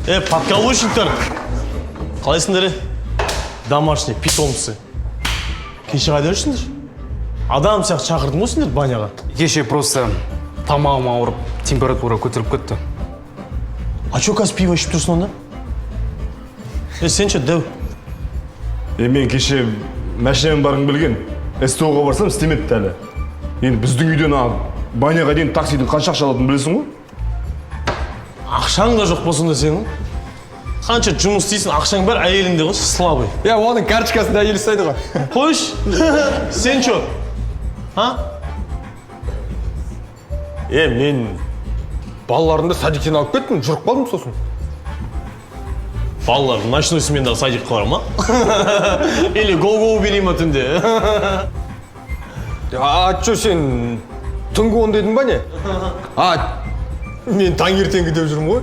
Е, подкаблучниктер, қалайсыңдар, е? Домашний питомцы. Кеше қайда жүрсіңдер? Адам сияқты шақырдым ғой сендерді баняға. Кеше просто тамағым ауырып, температура көтеріліп кетті. А чё, қазір пиво ішіп тұрсың онда? Е, сен ше, дәу? Е, мен кеше машинамен барғым келген. СТО-ға барсам, істемепті әлі. Енді біздің үйден баняға дейін таксидің қанша ақша алатынын білесің ғой. Ақшаң да жоқ па сонда сенің? Қанша жұмыс істейсің, ақшаң бәрі әйеліңде ғой, слабый. Иә, оның карточкасын да әйелі ұстайды ғой. Қойшы, сен чё, а? Е, мен балаларымды садиктен алып кеттім, жүріп қалдым сосын. Балалар ночной сменада садикқа бара ма или го-го билей ма түнде? А чё, сен түнгі 10 дедің ба, не? А, мен таңертеңгі деп жүрмін ғой.